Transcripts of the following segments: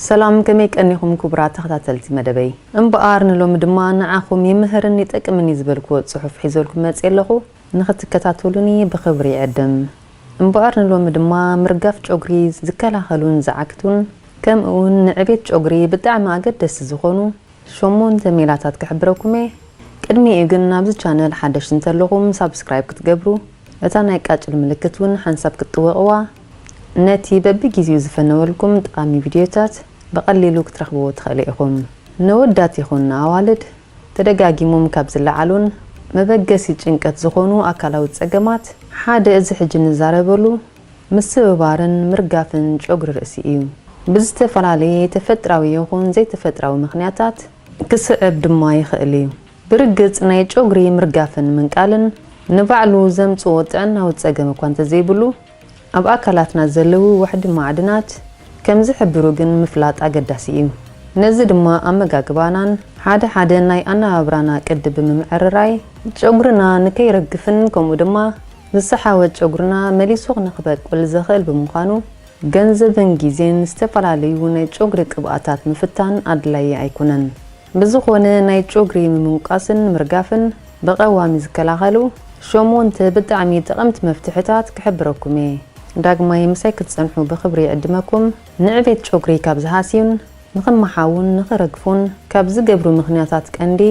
ሰላም፣ ከመይ ቀኒኹም ክቡራት ተኸታተልቲ መደበይ? እምበኣር ንሎሚ ድማ ንዓኹም ይምህርን ይጠቅምን እዩ ዝበልክዎ ጽሑፍ ሒዘልኩም መጽእ ኣለኹ። ንኽትከታተሉኒ ብኽብሪ ይዕድም። እምበኣር ንሎሚ ድማ ምርጋፍ ጨጉሪ ዝከላኸሉን ዝዓግቱን ከምኡውን ንዕቤት ጨጉሪ ብጣዕሚ ኣገደስቲ ዝኾኑ ሸሞንተ ሜላታት ክሕብረኩም እየ። ቅድሚኡ ግን ናብዚ ቻነል ሓደሽቲ እንተለኹም ሳብስክራይብ ክትገብሩ፣ እታ ናይ ቃጭል ምልክት እውን ሓንሳብ ክትጥወቕዋ፣ ነቲ በብግዜኡ ዝፈነወልኩም ጠቓሚ ቪድዮታት ብቐሊሉ ክትረኽብዎ ትኽእሉ ኢኹም። ነወዳት ይኹን ንኣዋልድ ተደጋጊሞም ካብ ዝለዓሉን መበገሲ ጭንቀት ዝኾኑ ኣካላዊ ጸገማት ሓደ እዚ ሕጂ ንዛረበሉ ምስብባርን ምርጋፍን ጨጉሪ ርእሲ እዩ። ብዝተፈላለየ ተፈጥራዊ ይኹን ዘይተፈጥራዊ ምኽንያታት ክስዕብ ድማ ይኽእል እዩ። ብርግጽ ናይ ጨጉሪ ምርጋፍን ምንቃልን ንባዕሉ ዘምጽኦ ጥዕናዊ ጸገም እኳ እንተዘይብሉ፣ ኣብ ኣካላትና ዘለዉ ዋሕዲ ማዕድናት ከም ዝሕብሩ ግን ምፍላጥ ኣገዳሲ እዩ። ነዚ ድማ ኣመጋግባናን ሓደ ሓደ ናይ ኣነባብራና ቅዲ ብምምዕርራይ፣ ጨጉርና ንከይረግፍን ከምኡ ድማ ዝሰሓወ ጨጉርና መሊሱ ንክበቁል ዘኽእል ብምዃኑ፣ ገንዘብን ግዜን ዝተፈላለዩ ናይ ጨጉሪ ቅብኣታት ምፍታን ኣድላዪ ኣይኮነን። ብዝኾነ ናይ ጨጉሪ ምምንቋስን ምርጋፍን ብቐዋሚ ዝከላኸሉ ሸሞንተ ብጣዕሚ ጠቐምቲ መፍትሕታት ክሕብረኩም እየ። ዳግማይ ምሳይ ክትጸንሑ ብኽብሪ ይዕድመኩም። ንዕቤት ጨጉሪ ካብ ዝሃስዩን ንኽመሓውን ንኽረግፉን ካብ ዝገብሩ ምኽንያታት ቀንዲ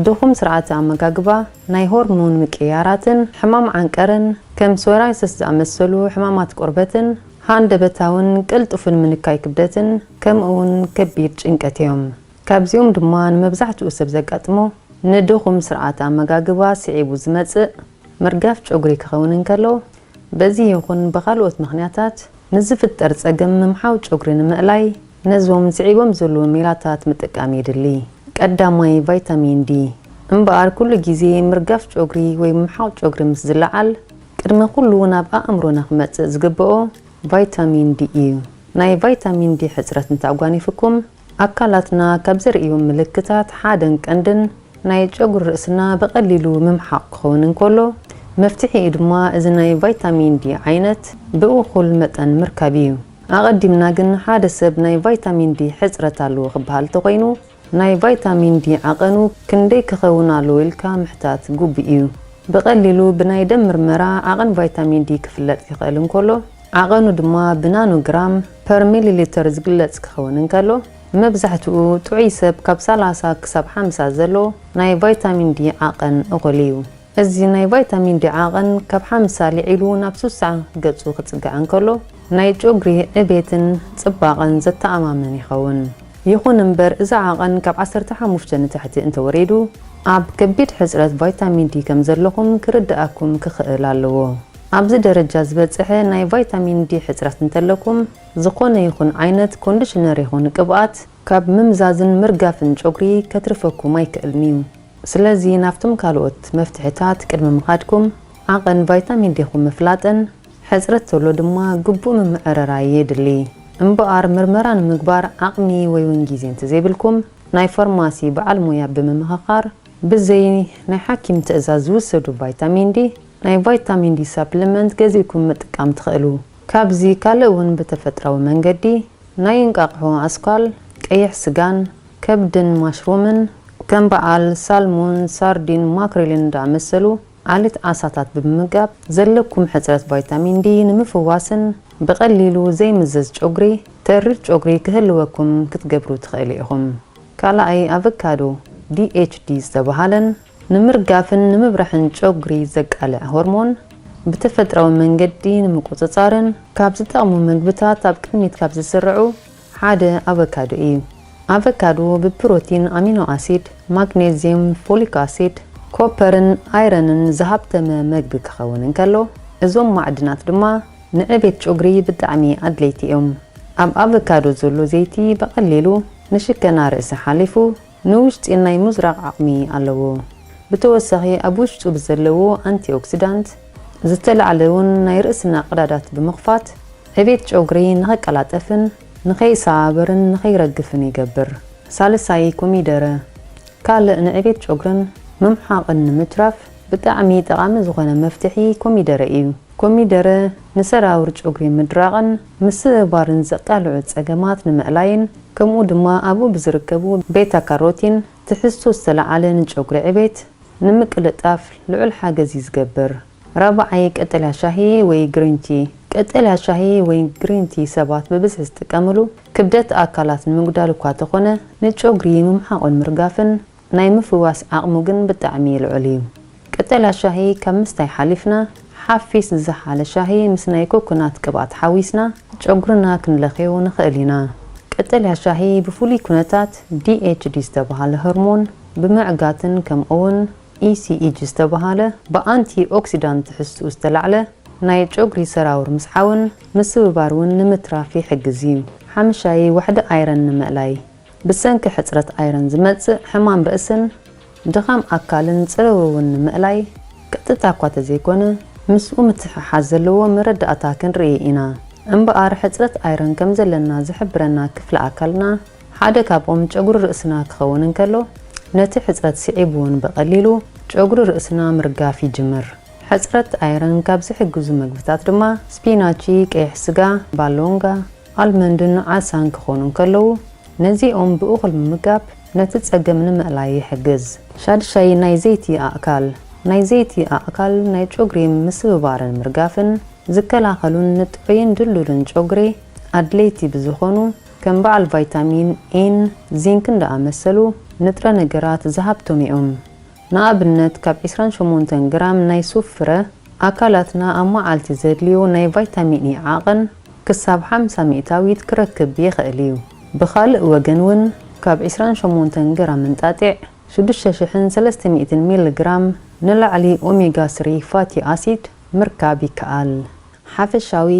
ድኹም ስርዓተ ኣመጋግባ፣ ናይ ሆርሞን ምቅይያራትን ሕማም ዓንቀርን ከም ሶራይሰስ ዝኣመሰሉ ሕማማት ቆርበትን ሃንደበታውን ቅልጡፍን ምንካይ ክብደትን ከምኡውን ከቢድ ጭንቀት እዮም። ካብዚኦም ድማ ንመብዛሕትኡ ሰብ ዘጋጥሞ ንድኹም ስርዓተ ኣመጋግባ ስዒቡ ዝመጽእ ምርጋፍ ጨጉሪ ክኸውን እንከሎ፣ በዚ ይኹን ብኻልኦት ምኽንያታት ንዝፍጠር ጸገም ምምሓው ጨጉሪ ንምእላይ ነዞም ስዒቦም ዘለዉ ሜላታት ምጥቃም የድሊ። ቀዳማይ ቫይታሚን ዲ። እምበኣር ኩሉ ግዜ ምርጋፍ ጨጉሪ ወይ ምምሓው ጨጉሪ ምስ ዝለዓል ቅድሚ ኩሉ ናብ ኣእምሮና ክመጽእ ዝግብኦ ቫይታሚን ዲ እዩ። ናይ ቫይታሚን ዲ ሕጽረት እንተኣጓኒፍኩም ኣካላትና ካብ ዘርእዮም ምልክታት ሓደን ቀንድን ናይ ጨጉሪ ርእስና ብቐሊሉ ምምሓቕ ክኸውን እንከሎ፣ መፍትሒኡ ድማ እዚ ናይ ቫይታሚን ዲ ዓይነት ብእኹል መጠን ምርካብ እዩ። ኣቐዲምና ግን ሓደ ሰብ ናይ ቫይታሚን ዲ ሕጽረት ኣለዎ ክበሃል እንተኾይኑ፣ ናይ ቫይታሚን ዲ ዓቐኑ ክንደይ ክኸውን ኣለዎ ኢልካ ምሕታት ግቡእ እዩ። ብቐሊሉ ብናይ ደም ምርመራ ዓቐን ቫይታሚን ዲ ክፍለጥ ይኽእል እንከሎ፣ ዓቐኑ ድማ ብናኖግራም ፐር ሚሊሊተር ዝግለጽ ክኸውን እንከሎ፣ መብዛሕትኡ ጥዑይ ሰብ ካብ ሰላሳ ክሳብ ሓምሳ ዘሎ ናይ ቫይታሚን ዲ ዓቐን እኹል እዩ። እዚ ናይ ቫይታሚን ዲ ዓቐን ካብ ሓምሳ ልዒሉ ናብ ስሳ ገጹ ክጽጋዕ እንከሎ፣ ናይ ጨጉሪ ዕቤትን ጽባቐን ዘተኣማምን ይኸውን። ይኹን እምበር፣ እዚ ዓቐን ካብ ዓሰርተ ሓሙሽተ ንታሕቲ እንተወሪዱ፣ ኣብ ከቢድ ሕጽረት ቫይታሚን ዲ ከም ዘለኹም ክርድኣኩም ክኽእል ኣለዎ። ኣብዚ ደረጃ ዝበጽሐ ናይ ቫይታሚን ዲ ሕጽረት እንተለኩም፣ ዝኾነ ይኹን ዓይነት ኮንዲሽነር ይኹን ቅብኣት ካብ ምምዛዝን ምርጋፍን ጨጉሪ ከትርፈኩም ኣይክእልን እዩ። ስለዚ ናብቶም ካልኦት መፍትሕታት ቅድሚ ምኻድኩም፣ ዓቐን ቫይታሚን ዲኹም ምፍላጥን ሕጽረት ተሎ ድማ ግቡእ ምምዕርራይ የድሊ። እምበኣር ምርመራ ንምግባር ዓቕሚ ወይ እውን ግዜ እንተዘይብልኩም፣ ናይ ፋርማሲ በዓል ሞያ ብምምኽኻር፣ ብዘይ ናይ ሓኪም ትእዛዝ ዝውሰዱ ቫይታሚን ዲ፣ ናይ ቫይታሚን ዲ ሳፕሊመንት ገዚእኩም ምጥቃም ትኽእሉ። ካብዚ ካልእ እውን ብተፈጥራዊ መንገዲ ናይ እንቃቕሖ ኣስኳል፣ ቀይሕ ስጋን ከብድን ማሽሩምን ከም በዓል ሳልሞን፣ ሳርዲን፣ ማክሬልን ዝኣመሰሉ ዓሌት ዓሳታት ብምምጋብ ዘለኩም ሕጽረት ቫይታሚን ዲ ንምፍዋስን ብቐሊሉ ዘይምዘዝ ጨጉሪ፣ ተሪር ጨጉሪ ክህልወኩም ክትገብሩ ትኽእሉ ኢኹም። ካልኣይ፣ ኣቨካዶ ዲ ኤች ዲ ዝተባህለን ንምርጋፍን ንምብራሕን ጨጉሪ ዘቃልዕ ሆርሞን ብተፈጥራዊ መንገዲ ንምቁጽጻርን ካብ ዝጠቕሙ መግብታት ኣብ ቅድሚት ካብ ዝስርዑ ሓደ ኣቨካዶ እዩ። ኣቨካዶ ብፕሮቲን፣ ኣሚኖ ኣሲድ፣ ማግኔዚየም፣ ፎሊክ ኣሲድ፣ ኮፐርን ኣይረንን ዝሃብተመ መግቢ ክኸውን እንከሎ፣ እዞም ማዕድናት ድማ ንዕቤት ጨጉሪ ብጣዕሚ ኣድለይቲ እዮም። ኣብ ኣቨካዶ ዘሎ ዘይቲ ብቐሊሉ ንሽከና ርእሲ ሓሊፉ ንውሽጢ ናይ ምዝራቕ ዓቕሚ ኣለዎ። ብተወሳኺ ኣብ ውሽጡ ብዘለዎ ኣንቲኦክሲዳንት ዝተላዕለ እውን ናይ ርእስና ቀዳዳት ብምኽፋት ዕቤት ጨጉሪ ንኸቀላጠፍን ንኸይሰባበርን ንኸይረግፍን ይገብር። ሳልሳይ፣ ኮሚደረ። ካልእ ንዕቤት ጨጉርን ምምሓቕን ንምትራፍ ብጣዕሚ ጠቓሚ ዝኾነ መፍትሒ ኮሚደረ እዩ። ኮሚደረ ንሰራውር ጨጉሪ ምድራቕን ምስብባርን ዘቃልዑ ጸገማት ንምእላይን፣ ከምኡ ድማ ኣብኡ ብዝርከቡ ቤታ ካሮቲን ትሕዝቶ ዝተለዓለ ንጨጉሪ ዕቤት ንምቅልጣፍ ልዑል ሓገዝ እዩ ዝገብር። ራብዓይ፣ ቀጠልያ ሻሂ ወይ ግሪን ቲ። ቀጠልያ ሻሂ ወይ ግሪን ቲ ሰባት ብብዝሒ ዝጥቀምሉ፣ ክብደት ኣካላት ንምጉዳል እኳ ተኾነ፣ ንጨጉሪ ምምሓቑን ምርጋፍን ናይ ምፍዋስ ዓቕሙ ግን ብጣዕሚ ልዑል እዩ። ቀጠልያ ሻሂ ካብ ምስታይ ሓሊፍና፣ ሓፊስ ዝዘሓለ ሻሂ ምስ ናይ ኮኮናት ቅብኣት ሓዊስና ጨጉርና ክንለኽዮ ንኽእል ኢና። ቀጠልያ ሻሂ ብፍሉይ ኩነታት ዲ ኤች ዲ ዝተባህለ ሆርሞን ብምዕጋትን ከምኡውን ኢ ሲ ኢ ጂ ዝተባህለ ብኣንቲ ኦክሲዳንት ትሕዝትኡ ዝተላዕለ ናይ ጨጉሪ ሰራውር ምስሓውን ምስብባር እውን ንምትራፍ ይሕግዝ እዩ። ሓምሻይ፣ ዋሕዲ ኣይረን ንምእላይ። ብሰንኪ ሕጽረት ኣይረን ዝመጽእ ሕማም ርእስን ድኻም ኣካልን ጽርውርውን ንምእላይ ቀጥታ እኳ ተዘይኮነ፣ ምስኡ ምትሕሓዝ ዘለዎ መረዳእታ ክንርኢ ኢና። እምበኣር፣ ሕጽረት ኣይረን ከም ዘለና ዝሕብረና ክፍሊ ኣካልና ሓደ ካብኦም ጨጉሪ ርእስና ክኸውን እንከሎ፣ ነቲ ሕጽረት ስዒቡ እውን ብቐሊሉ ጨጉሪ ርእስና ምርጋፍ ይጅምር። ሕጽረት ኣይረን ካብ ዝሕግዙ መግብታት ድማ ስፒናቺ፣ ቀይሕ ስጋ፣ ባሎንጋ፣ ኣልመንድን ዓሳን ክኾኑ እንከለዉ፣ ነዚኦም ብእኹል ምምጋብ ነቲ ጸገም ንምእላይ ይሕግዝ። ሻድሻይ፣ ናይ ዘይቲ ኣእካል። ናይ ዘይቲ ኣእካል ናይ ጨጉሪ ምስብባርን ምርጋፍን ዝከላኸሉን ንጥዑይን ድልዱልን ጨጉሪ ኣድለይቲ ብዝኾኑ ከም በዓል ቫይታሚን ኤን፣ ዚንክን ደኣመሰሉ ንጥረ ነገራት ዝሃብቶም እዮም። ንኣብነት፣ ካብ ዕስራን ሸሞንተን ግራም ናይ ሱፍ ፍረ ኣካላትና ኣብ መዓልቲ ዘድልዮ ናይ ቫይታሚን ኢ ዓቐን ክሳብ ሓምሳ ሚእታዊት ክረክብ ይኽእል እዩ። ብኻልእ ወገን እውን፣ ካብ ዕስራን ሸሞንተን ግራም እንጣጢዕ ሽዱሽተ ሽሕን ሰለስተ ሚእትን ሚሊ ግራም ንላዕሊ ኦሜጋ ስሪ ፋቲ ኣሲድ ምርካብ ይከኣል። ሓፈሻዊ፣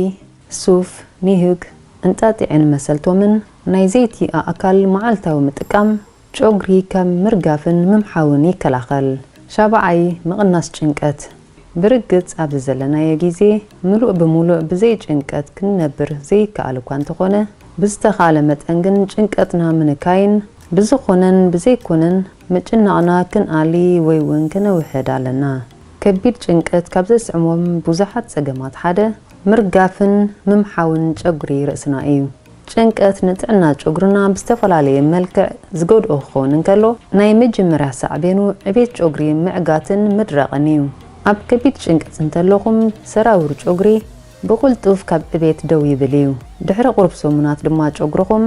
ሱፍ፣ ኒህግ፣ እንጣጢዕን መሰልቶምን ናይ ዘይቲ ኣእካል መዓልታዊ ምጥቃም ጨጉሪ ካብ ምርጋፍን ምምሓውን ይከላኸል። ሻብዓይ፣ ምቕናስ ጭንቀት። ብርግጽ ኣብዚ ዘለናዮ ግዜ ምሉእ ብምሉእ ብዘይ ጭንቀት ክንነብር ዘይከኣል እኳ እንተኾነ፣ ብዝተኻእለ መጠን ግን ጭንቀትና ምንካይን ብዝኾነን ብዘይኮነን ምጭናቕና ክንኣሊ ወይ እውን ከነውሕድ ኣለና። ከቢድ ጭንቀት ካብ ዘስዕሞም ብዙሓት ጸገማት ሓደ ምርጋፍን ምምሓውን ጨጉሪ ርእስና እዩ። ጭንቀት ንጥዕና ጨጉርና ብዝተፈላለየ መልክዕ ዝጎድኦ ክኸውን እንከሎ፣ ናይ መጀመርያ ሳዕቤኑ ዕቤት ጨጉሪ ምዕጋትን ምድራቕን እዩ። ኣብ ከቢድ ጭንቀት እንተለኹም፣ ሰራውር ጨጉሪ ብቕልጡፍ ካብ ዕቤት ደው ይብል እዩ። ድሕሪ ቁሩብ ሰሙናት ድማ ጨጉርኹም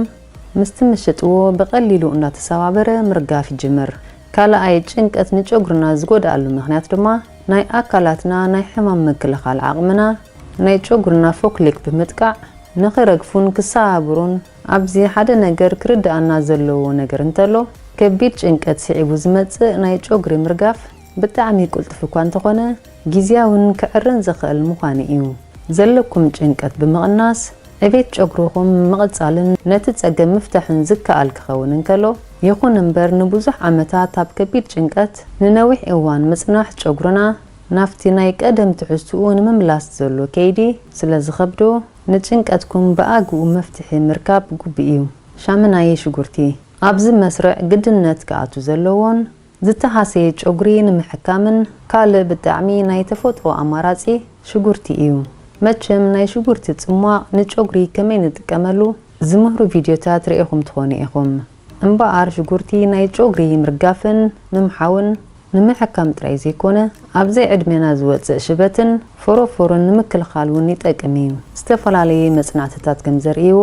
ምስ ትምሽጥዎ ብቐሊሉ እንዳተሰባበረ ምርጋፍ ይጅምር። ካልኣይ፣ ጭንቀት ንጨጉርና ዝጎድኣሉ ምኽንያት ድማ ናይ ኣካላትና ናይ ሕማም ምክልኻል ዓቕምና ናይ ጨጉርና ፎክሊክ ብምጥቃዕ ንኽረግፉን ክሰባብሩን። ኣብዚ ሓደ ነገር ክርድኣና ዘለዎ ነገር እንተሎ፣ ከቢድ ጭንቀት ስዒቡ ዝመጽእ ናይ ጨጉሪ ምርጋፍ ብጣዕሚ ቅልጡፍ እኳ እንተኾነ፣ ግዝያውን ክዕርን ዝኽእል ምዃኑ እዩ። ዘለኩም ጭንቀት ብምቕናስ፣ ዕቤት ጨጉርኹም ምቕጻልን ነቲ ጸገም ምፍታሕን ዝከኣል ክኸውን እንከሎ፣ ይኹን እምበር ንብዙሕ ዓመታት ኣብ ከቢድ ጭንቀት ንነዊሕ እዋን ምጽናሕ ጨጉርና ናብቲ ናይ ቀደም ትሕዝትኡ ንምምላስ ዘሎ ከይዲ ስለ ዝኸብዶ፣ ንጭንቀትኩም ብኣግኡ መፍትሒ ምርካብ ግቡእ እዩ። ሻምናይ ሽጉርቲ። ኣብዚ መስርዕ ግድነት ክኣቱ ዘለዎን ዝተሃሰየ ጨጉሪ ንምሕካምን ካልእ ብጣዕሚ ናይ ተፈጥሮ ኣማራጺ ሽጉርቲ እዩ። መቸም ናይ ሽጉርቲ ጽሟቕ ንጨጉሪ ከመይ ንጥቀመሉ ዝምህሩ ቪድዮታት ርኢኹም ትኾኑ ኢኹም። እምበኣር ሽጉርቲ ናይ ጨጉሪ ምርጋፍን ምምሓውን ንምሕካም ጥራይ ዘይኮነ፣ ኣብዚ ዕድሜና ዝወጽእ ሽበትን ፎሮፎርን ንምክልኻል እውን ይጠቅም እዩ። ዝተፈላለዩ መጽናዕትታት ከም ዘርእይዎ፣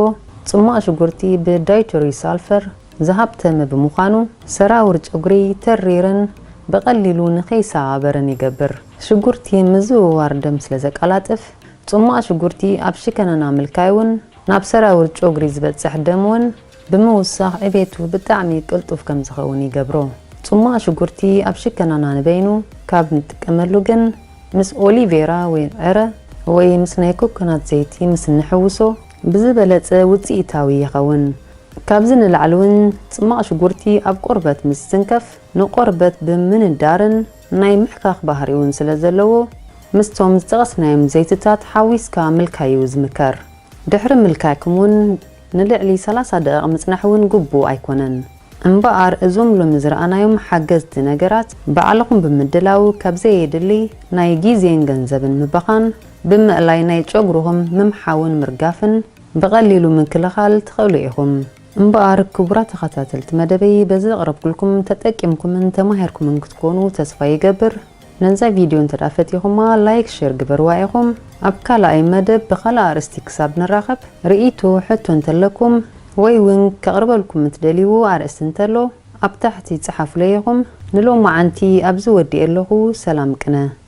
ጽሟቕ ሽጉርቲ ብዳይተሪ ሳልፈር ዝሃብተመ ብምዃኑ፣ ሰራውር ጨጉሪ ተሪርን ብቐሊሉ ንኸይሰባበርን ይገብር። ሽጉርቲ ምዝውዋር ደም ስለ ዘቀላጥፍ፣ ጽሟቕ ሽጉርቲ ኣብ ሽከናና ምልካይ እውን ናብ ሰራውር ጨጉሪ ዝበጽሕ ደም እውን ብምውሳኽ ዕቤቱ ብጣዕሚ ቅልጡፍ ከም ዝኸውን ይገብሮ። ጽሟቕ ሽጉርቲ ኣብ ሽከናና ንበይኑ ካብ ንጥቀመሉ ግን፣ ምስ ኦሊቬራ ወይ ዕረ ወይ ምስ ናይ ኮኮናት ዘይቲ ምስ እንሕውሶ ብዝበለጸ ውጽኢታዊ ይኸውን። ካብዚ ንላዕሊ እውን ጽሟቕ ሽጉርቲ ኣብ ቆርበት ምስ ዝትንከፍ ንቆርበት ብምንዳርን ናይ ምሕካኽ ባህሪ እውን ስለ ዘለዎ ምስቶም ዝጠቐስናዮም ዘይትታት ሓዊስካ ምልካይ እዩ ዝምከር። ድሕሪ ምልካይኩም እውን ንልዕሊ ሰላሳ ደቂቕ ምጽናሕ እውን ግቡእ ኣይኮነን። እምበኣር እዞም ሎሚ ዝረኣናዮም ሓገዝቲ ነገራት ባዕልኹም ብምድላው ካብ ዘየድሊ ናይ ግዜን ገንዘብን ምብኻን ብምእላይ ናይ ጨጉርኹም ምምሓውን ምርጋፍን ብቐሊሉ ምክልኻል ትኽእሉ ኢኹም። እምበኣር ክቡራት ተኸታተልቲ መደበይ፣ በዚ ዘቕረብኩልኩም ተጠቂምኩምን ተማሂርኩምን ክትኮኑ ተስፋ ይገብር። ነዛ ቪድዮ እንተ ደኣ ፈቲኹማ፣ ላይክ፣ ሼር ግበርዋ ኢኹም። ኣብ ካልኣይ መደብ ብኻልእ ኣርእስቲ ክሳብ ንራኸብ፣ ርእይቶ፣ ሕቶ እንተለኩም ወይ እውን ከቕርበልኩም እትደልይዎ ኣርእስቲ እንተሎ፣ ኣብ ታሕቲ ጸሓፉለይ ኢኹም። ንሎማዓንቲ ኣብዚ ወዲኤ ኣለኹ። ሰላም ቅነ።